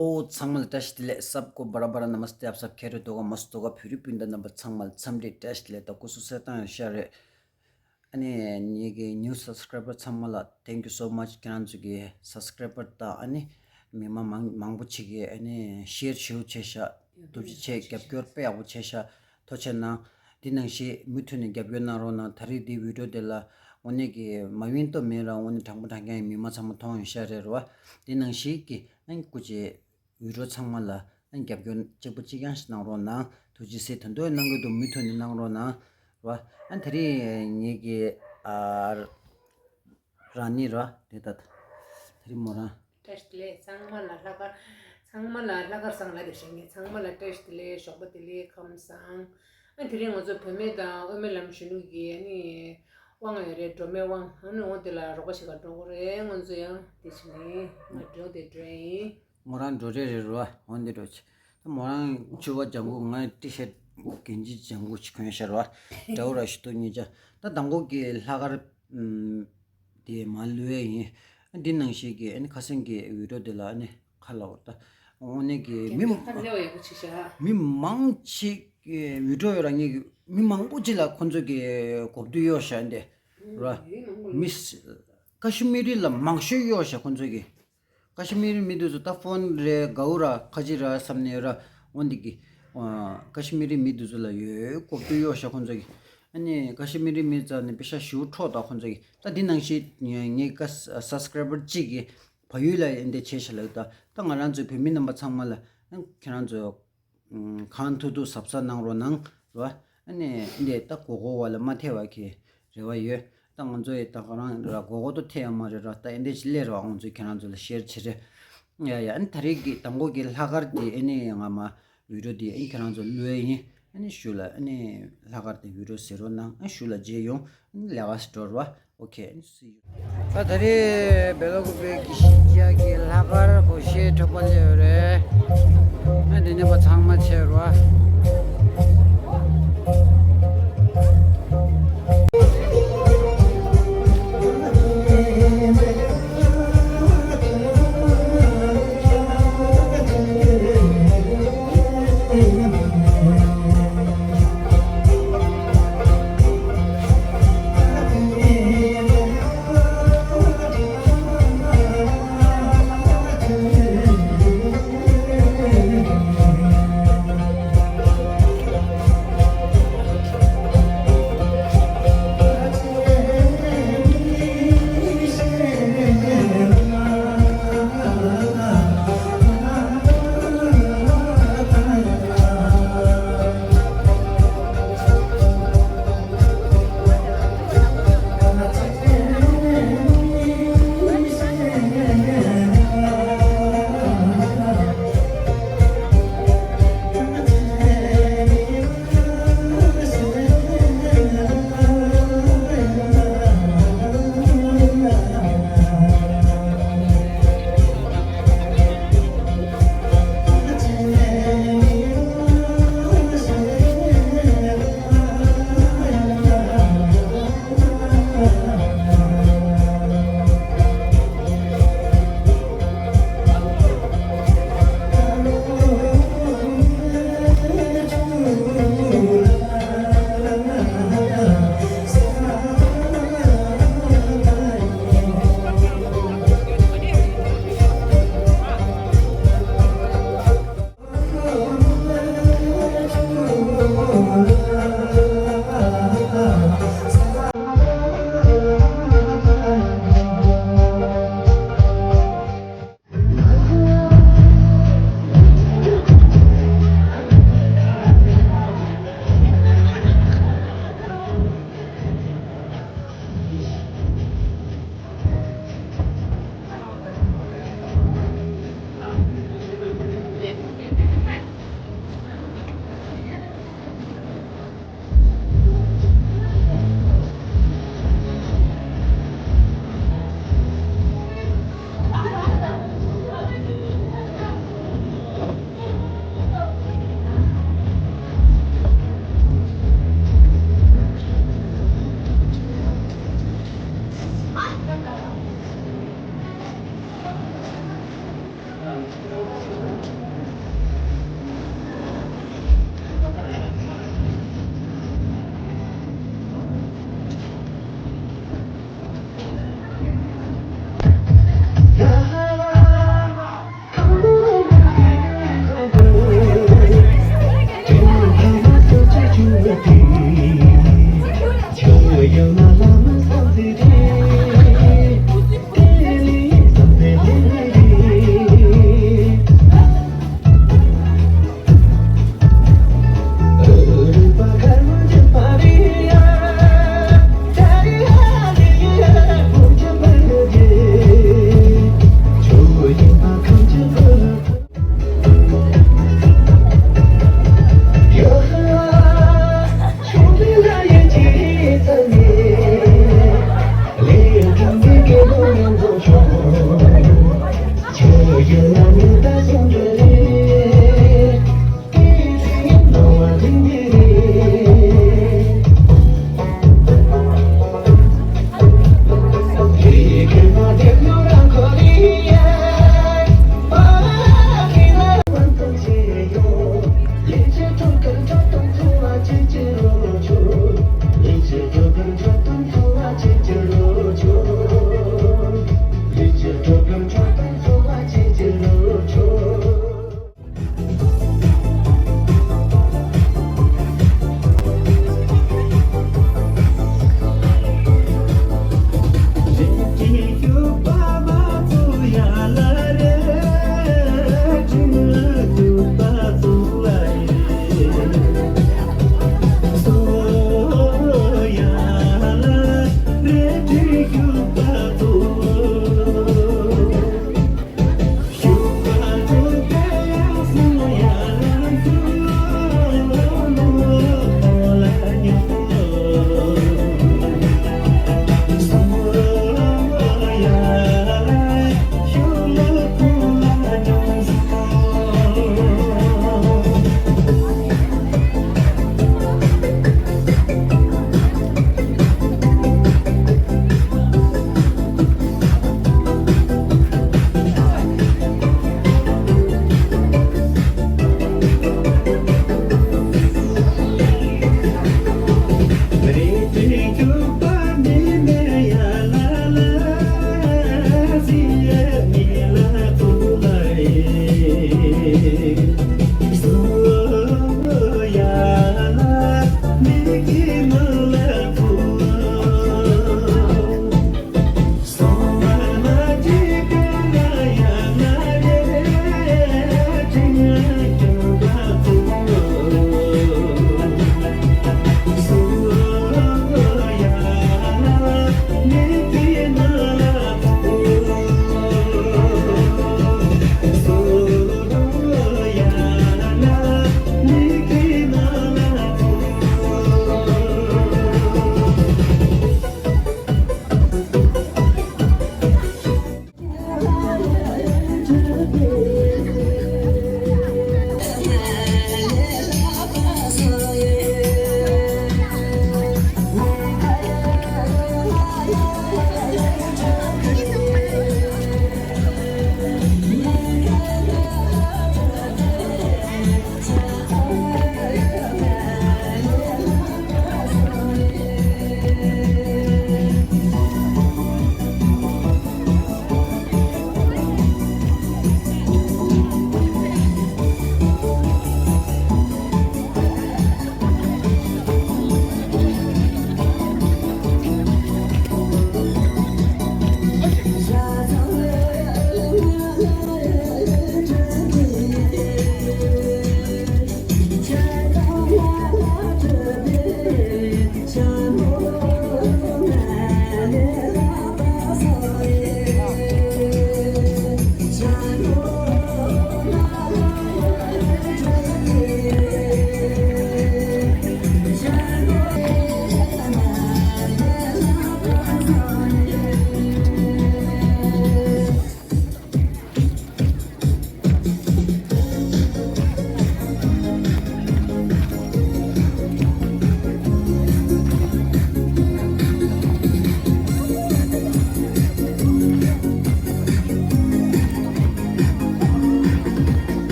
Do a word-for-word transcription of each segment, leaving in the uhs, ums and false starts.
ཨོ་ཚང་མ་ལ་བཀྲ་ཤིས་བདེ་ལེགས། सबको बड़ा बड़ा नमस्ते, आप सब खैरियत होगा, मस्त होगा, ཕུ་རི་སྤུན་ཟླ་རྣམ་པ་ཚང་མ་ལ་འཚམས་འདྲི་བཀྲ་ཤིས་བདེ་ལེགས་དང་སྐུ་གཟུགས་གསལ་ཐང་ཡོད་ཤག་རེད། ཨ་ནི་ངེད་ཀྱི་new subscriber ཚང་མ་ལ་thank you so much. ཁྱེད་རང་ཚོ་གི་subscriber དང་ཨ་ནི་མི་མང་མང་མང་པོ་ཅིག་གིས་ཨ་ནི་share ཞེ་པོ་བྱས་ཤག་ཐུགས་རྗེ་ཆེ། རྒྱབ་སྐྱོར་དཔེ་ཡག་པོ་བྱས་ཤག་ཐུགས་རྗེ་གནང་། འདི་ནང་བཞིན་མུ་མཐུད་ནས་རྒྱབ་སྐྱོར་གནང་རོགས་གནང་། ད་རེས་འདི་video དེ་ལ་དངོས་གནས་ཀྱི་མ་win ཏོ་མེད་ར་དངོས་གནས་དྲང་པོ་དྲང་རྐྱང་ཡིན། མི་མང་ཚང་མ་མཐོང་ཡོད་ཤག་རེད་ར་བ། འདི་ནང་བཞིན་གྱི་ཨ་ནི་སྐུ་མཁྱེན། video ཚང་མ་ལ་རྒྱབ་སྐྱོར་གཅིག་པ་གཅིག་རྐྱང་ཞིག་གནང་རོགས་གནང་། ཐུགས་རྗེ་ཆེ། དོན་དུ་གནང་གི་འདུག་མུ་མཐུད་ནས་གནང་རོགས་གནང་། ར། ཨ་དེ་རིང་ངེད་ཀྱི་ཨ་རང་ནི་ར་དེ་ད་དེ་རིང་མོ་རང་། བཀྲ་ཤིས་བདེ་ལེགས། ཚང་མ་ལ་ལྷག་དཀར། ཚང་མ་ལ་ལྷག་དཀར་བཟང་ལ་དེ་བཞིན་ངེད་ཚང་མ་ལ་བཀྲ་ཤིས་བདེ་ལེགས། ཞོགས་པ་བདེ་ལེགས། ཁམས་བཟང་། ཨ་དེ་རིང་ང་ཚོ་བུད་མེད་དང་དབུ་མའི་ལམ་གཞོན་ནུ་གི་ཨ་ནི་དབང་ཡོད་རེད། སྒྲོལ་མའི་དབང་། ཨ་ནི་འོ་དེ་ལ་རོགས་པ་ཞིག་ག་འགྲོ་དགོས་རེད། ང་ཚོ་ཡང་དེ་བཞིན་ནི་ང་འགྲོ་དེ་འགྲོ་ཡིན། མོ་རང་འགྲོ་རེ་རེད་རོ། འོན་ཏེ་འགྲོ་ཆེ། ད་མོ་རང་ཆུ་བ་ལྗང་གུ། ང་ཊི་ཤར་ཊི་གིན་ཇི་ལྗང་གུ་ཞིག་གོན་ཤར་བ། འདྲ་བོ་ར་ཞིག་ཏུ་གཉིས་ཆ། ད་དང་པོ་གི་ལྷག་དཀར་དེ་མ་ལུས་ཡིན། འདི་ནང་བཞིན་གྱི་ཨ་ནི་ཁ་སང་གི་video དེ་ལ་ཨ་ནི་ཁ་ལ་བར་ད་དངོས་གནས་ཀྱི་མི་ཁ་ལེ་བ་ཡག་པོ་ཆེ་ཤག་མི་མང་ཆེ་གི་video ར་ངེད་ཀྱི་མི་མང་པོ་ཅིག་ལ་ཁོ་ཚོ་གི་གོ་བསྡུར་གཡོག་ཤག་འདི་ར། མི་ཀ་ཤི་མི་རི་ལ་མང་ཤོས་གཡོག་ཤག་ཁོ་ཚོ་གི། ཀ་ཤི་མི་རི་མི་དེ་ཚོ་ད་ཕོན་རེད་གའུ་ར་ཁ་ཅིག་ར་བསམ་ནས་ར། འོན་ཏེ་གི་ཀ་ཤི་མི་རི་མི་དེ་ཚོ་ལ་ཡོད་གོ་བསྡུར་གཡོག་ཤག་ཁོང་ཚོ་གི། ཨ་ནི་ཀ་ཤི་མི་རི་མི་ཙ་ནས་པེ་ཤ་ཞུ་འཕྲོག་དང་ཁོང་ཚོ་གི། ད་འདི་ནང་བཞིན་ངའི་ཀ་subscriber གཅིག་གི་བལ་ཡུལ་ལ་ཨེ་འདྲ་བྱས་ཤག་ལབ། ད་ད་ང་རང་ཚོའི་བོད་མི་རྣམ་པ་ཚང་མ་ལ་ཁྱེད་རང་ཚོ་གང་ཐུབ་ཐུབ་གཟབ་གཟབ་གནང་རོགས་གནང་རོ། ཨ་ནི་འདི་ད་མགོ་སྐོར་བ་ལ་མ་ཐེ་བ་གི་རེ་བ་ཡོད། ད་ང་ཚོ་ཡི་ད་ག་རང་ར་མགོ་སྐོར་དུ་ཐེ་ཡ་མ་རེད་ར། ད་ཨེ་འདྲ་ཞིག་སླེབས་ར། ང་ཚོས་ཁྱེད་རང་ཚོ་ལ་ཤེར་བྱེད་རེ། ཡ་ཡ། ཨ་ནི་ད་རེས་ཀྱི་དང་པོ་གི་ལྷག་དཀར་འདི་ཨ་ནི་ང་མ་video འདི་ཨ་ནི་ཁྱེད་རང་ཚོ་བླུགས་ཡ་ཡིན། ཨ་ནི་ཞུ་ལ་ཨ་ནི་ལྷག་དཀར་འདི་video གཟིགས་རོགས་གནང་། ཨ་ཞུ་ལ་མཇལ་ཡོང་། ཨ་ནི་ལས་ཀ་སི་འགྲོ་ར་བ། Okay, see you. ད་ད་རེས་སྦེ་ལ་ཀུ་པེ་གི་ཤི་ཅ་གི་ལྷག་དཀར་གོ་ཤེས་འཕྲོག་པ་ལས་རེད། ཨ་འདི་ནས་པ་ཚང་མ་ཆེ་རུ་བ།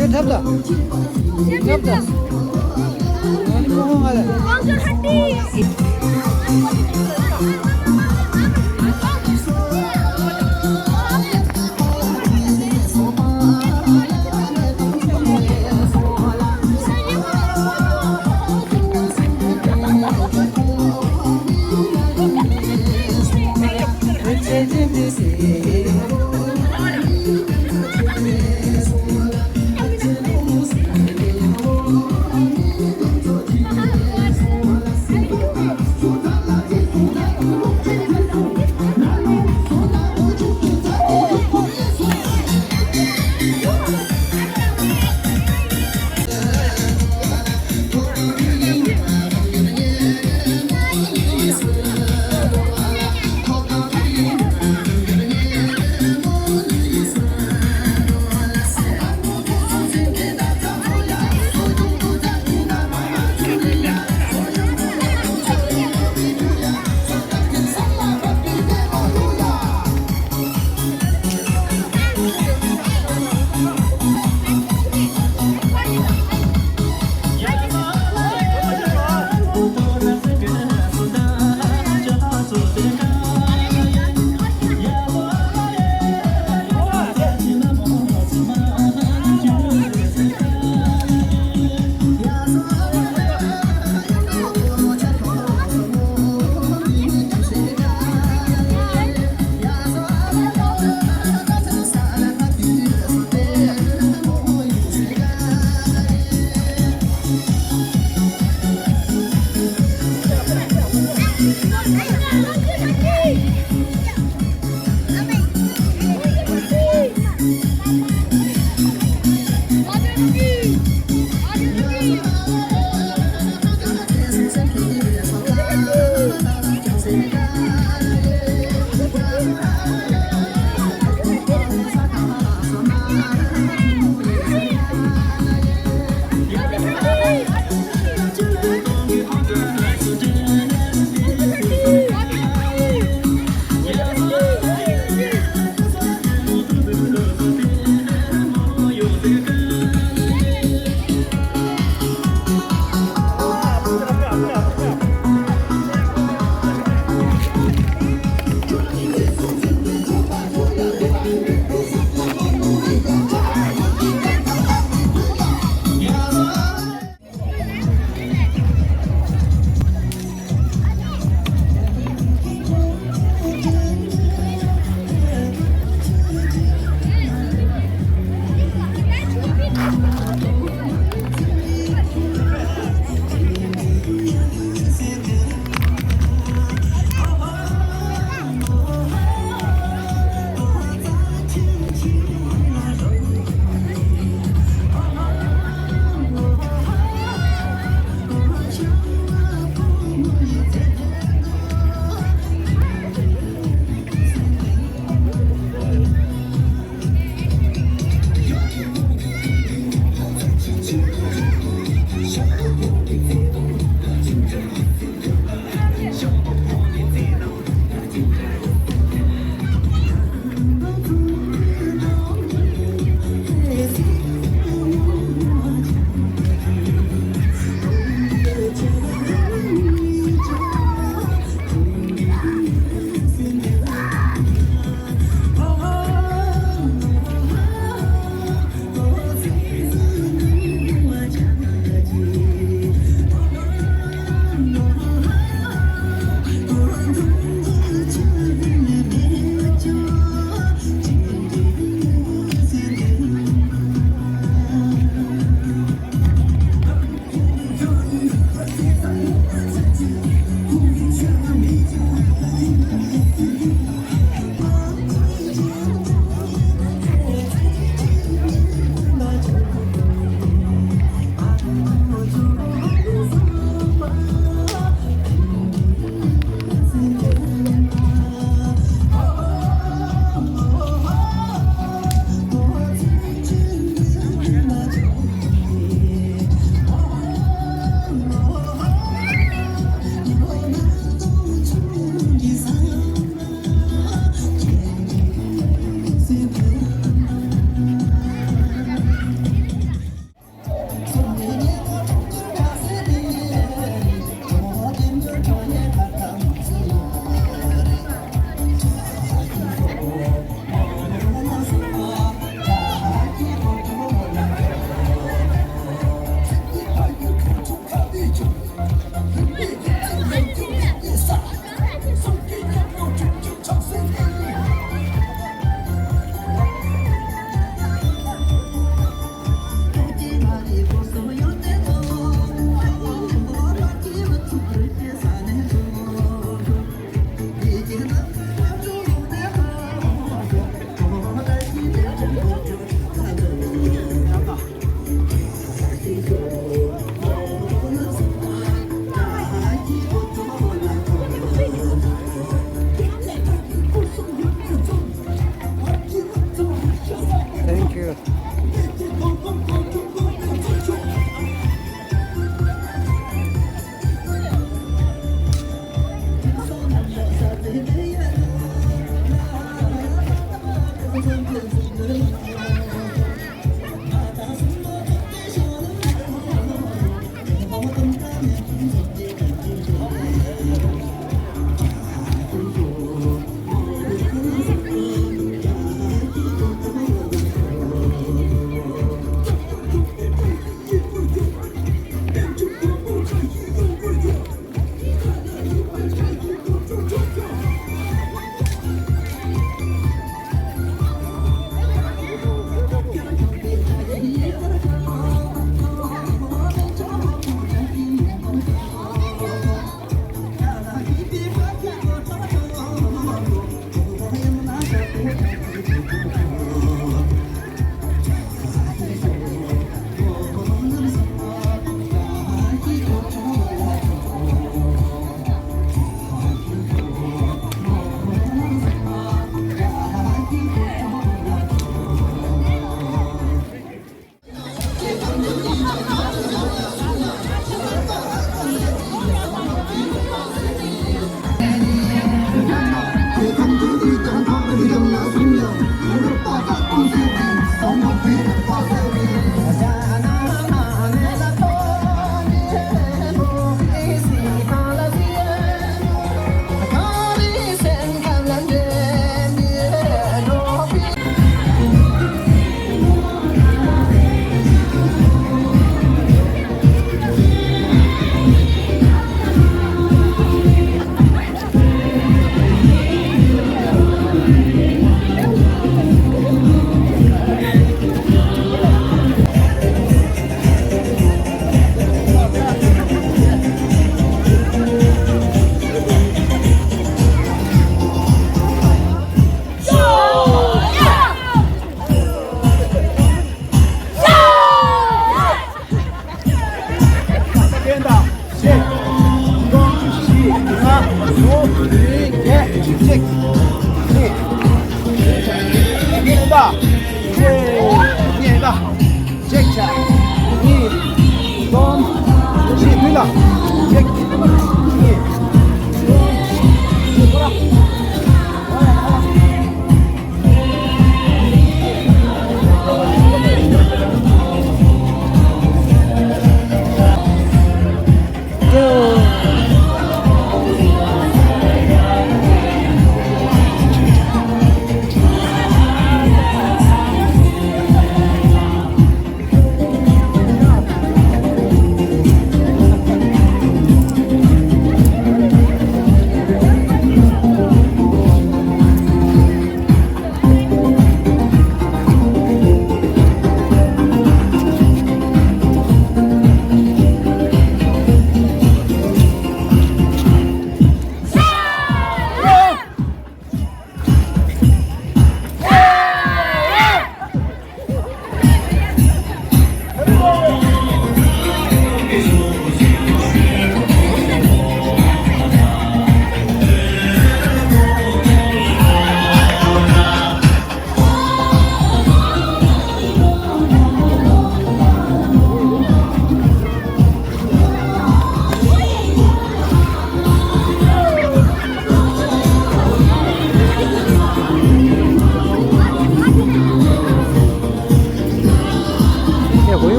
ཁྱོད་ཐབས་ད། ཐབས་ད། ང་ནི་ཁོ་ཁོ་ང་ལ། གཉིས། གཅིག་གཉིས། གཉིས། གཉིས། གཉིས། གཉིས། གཅིག་བྱས། གཉིས། གསུམ། བཞི། མཐུད་ལ། གཅིག་གཉིས། གསུམ། བཞི། ཁོ་ར།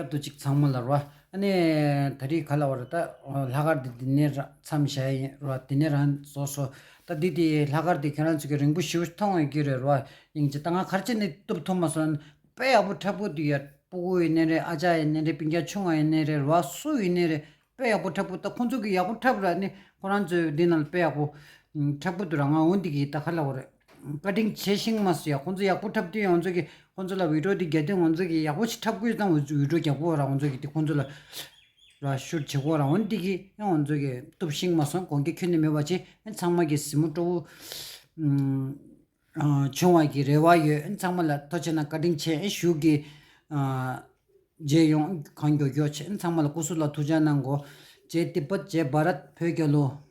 བསྐྱར་དུ་གཅིག་ཚང་མ་ལ་རོ། ཨ་ནི་ད་རེས་ག་ལ་བ་རེད། ད་ལྷག་དཀར་འདི་འདི་ནས་ར་མཚམས་བཞག་ཡིན་རོ། འདི་ནས་རང་བཟོ་སོ། ད་འདི་དེ་ལྷག་དཀར་འདི་ཁྱེད་རང་ཚོ་གི་རིང་པོ་ཞེ་པོ་མཐོང་ཡོད་ཀྱི་རེད་རོ། སྙིང་རྗེ། ད་ང་ག་རེ་བྱས་ནས་གཏུབ་ཐུབ་མ་སོང་། དཔེ་ཡག་པོ་འཁྲབ་གི་འདུག་ཡ། སྤུ་གུ་ཡིན་ནའི་རེད། ཨ་ཅག་ཡིན་ནའི་རེད། སྤུན་ཀྱག་ཆུང་བ་ཡིན་ནའི་རེད་རོ། སུ་ཡིན་ནའི་རེད། དཔེ་ཡག་པོ་འཁྲབ་གི་འདུག་ད་ཁོང་ཚོ་གི་ཡག་པོ་འཁྲབ་ར་ནི་ཁོ་རང་ཚོའི་འདི་ནང་ལ་དཔེ་ཡག་པོ་འཁྲབ་གི་འདུག་ར། ང་འོ་འདི་གི་ད་ག་ལ་བ་རེད། བཀའ་དྲིན་ཆེ་ཤིང་མ་སུ་ཡ། ཁོང་ཚོ་ཡག་པོ་འཁྲབ་དུས་ཡང་ང་ཚོ་གི་ཁོང་ཚོ་ལ་བི་ཌིའོ་འདི་རྒྱག་དུས་ང་ཚོ་གི་ཡག་པོ་ཞིག་འཁྲབ་དགོས་ཙང་བི་ཌིའོ་རྒྱག་དགོས་ར། ང་ཚོ་གི་འདི་ཁོང་ཚོ་ལ་ར་ཤུཊ་བྱེད་དགོས་ར། འོ་འདི་གི་ཡང་ང་ཚོ་གི་གཏུབ་ཤིང་མ་སོང་། དགོངས་འགལ་ཁྱོན་ནས་མེད་པ་བྱས། ཚང་མ་གི་གཟིགས་མོ་སྤྲོ་བོ་ཨ་བྱུང་བ་གི་རེ་བ་ཡོད། ཚང་མ་ལ་ཐུགས་རྗེ་གནང་། བཀའ་དྲིན་ཆེ། ཨེ་ཞུ་གི་ཨ་མཇལ་ཡོང་གང་མགྱོགས་མགྱོགས་བྱས། ཚང་མ་ལ་སྐུ་གཟུགས་ལ་ཐུགས་རྗེ་གནང་གོ། ཇེ་ཏི་བ་ཇེ་བྷ་རད། བོད་རྒྱལ་ལོ།